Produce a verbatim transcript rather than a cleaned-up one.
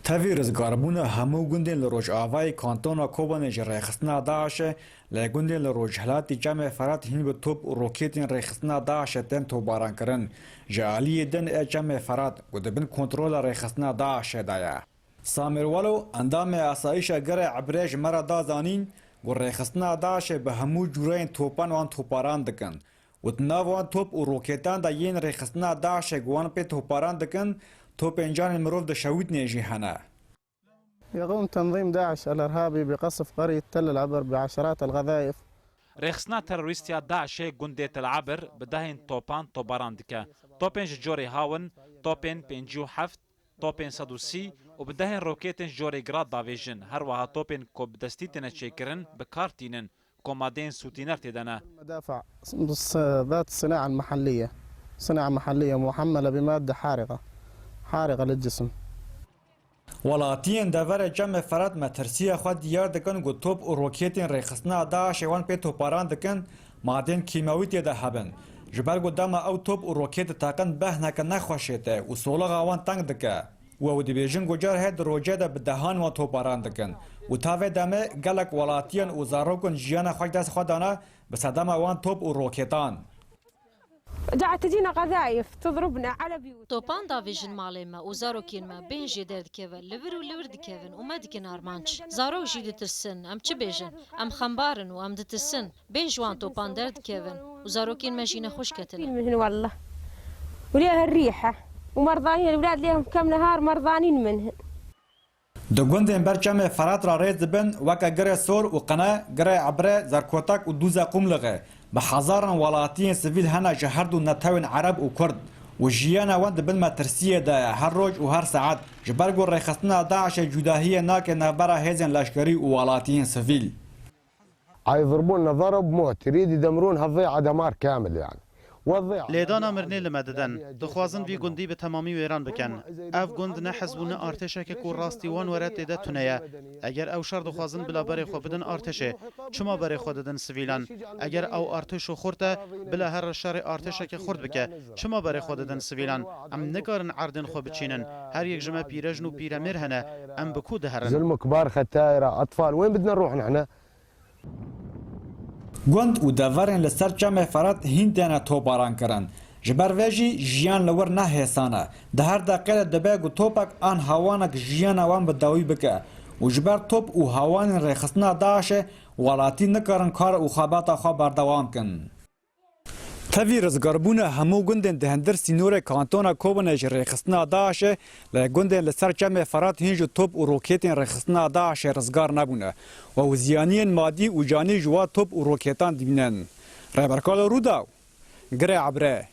Tevî rizgarbûna hemû gundên li rojavayê kantona Kobanê ji rêxistina DAIŞ'ê, lê gundên li rojhilatî Çemê Ferat hîn bi top û roketên rêxistina DAIŞ'ê tên tobarankirin. Ji aliyê din ê Çemê Ferat, ku di bin kontrola rêxistina DAIŞ'ê de ye. Samir Welo, endamê Asayîşa Girê Ebrê ji me re da zanîn, ku rêxistina DAIŞ'ê bi hemû cûreyên topan wan toparan dikin û di nav wan top û roketan de yên rêxistina DAIŞ'ê ku wan pê toparan dikin, topên canê mirov dişewitnê jî hene. يقوم تنظيم داعش الإرهابي بقصف قرية تل العبر بعشرات القذائف. Rêxistina terorîst ya DAIŞ'ê gundê Tel Abir bi dehên topan tobaran dike. Topên ji corê hawin, topên pêncî û heft, topên sed û sî û bi dehên roketên ji corê Grad davêjin. Her wiha topên ku bi destî têne çêkirin, bi kar tînin, ku madeyên sûtîner tê de ne. مدافع بس ذات الصناعة المحلية، صناعة محلية محملة بمادة حارقة، حارقة للجسم. Welatiyên deverê Çemê Ferat metirsiya xwe diyar dikin ku top û roketên rêxistina DAIŞ'ê wan pê toparan dikin, madên kîmewî tê de hebin. Ji ber ku dema ew top û roket diteqin behneke nexweşê tê û solixa wan teng dike. Û ew dibêjin ku car heye di rojê de bi dehan wan toparan dikin. Û ta vê demê gelek welatiyan û zarokên jiyana xwe ji dest xwe dane bi sedema wan top û roketan. قاعد تجينا قذايف تضربنا على بيوت. Topan davêjin malê me û zarokên me bên jê derdikeve, li vir û li wir dikevin û me dikin armanc. Zarok jî ditirsin, em çi bêjin? Em xembar in û em ditirsin. Bên ji wan topan derdikevin û zarokên me jî nexweş ketine. من هنا والله. وليها الريحة. ومرضانين الأولاد ليهم كم نهار مرضانين منهن. Di gundên ber Çemê Ferat re rêz dibin, weke Girê Sor û Qine, Girê Ebre, Zerkotek û Dûze Qumlixê. Bi hezaran welatiyên sivîl hene ji her du netewên Ereb û Kurd û jiyana wan di bin metirsiyê de ye her roj û her saet, ji ber ku rêxistina DAIŞ'ê cudahiyê nake navbera hêzên leşkerî û welatiyên sivîl. عيضربونا ضرب موت، يريد يدمرون هالضيعة دمار كامل يعني. والضيعة Lêdana mirinê li me didin. Dixwazin vî gundî bi temamî wêran bikin. Ev gund ne hizb û ne artêşeke ku rastî wan were tê de tune ye. Eger ew şer dixwazin bila berê xwe bidin artêşê, çima berê xwe didin sivîlan? Eger ew artêşo xurt e, bila here şerê artêşeke xurt bike. Çima berê xwe didin sivîlan? Em nikarin erdên xwe biçînin. Her yek ji me pîrejin û pîremêr hene. Em bi ku diherin? زلمة كبار ختايرة أطفال، وين بدنا نروح نحن؟ Gund û deverên li ser Çemê Ferat hîn têne tobarankirin. Ji ber vê jî jiyan li wir ne hêsan e. Di her deqê de dibe ku topek an hawanek jiyana wan bi dawî bike û ji ber top û hawanên rêxistina DAIŞ'ê welatî nikarin kar û xebata xwe berdewam kin. Tevî rizgarbûna hemû gundên di hundir sînorê kantona Kobanê ji rêxistina DAIŞ'ê, lê gundên li ser Çemê Ferat hîn ji top û roketên rêxistina DAIŞ'ê rizgar nebûne. Û ew ziyaniyên madî û canî ji wa top û roketan dibînin. Rêber Kalo Rûdaw, Girê Ebre.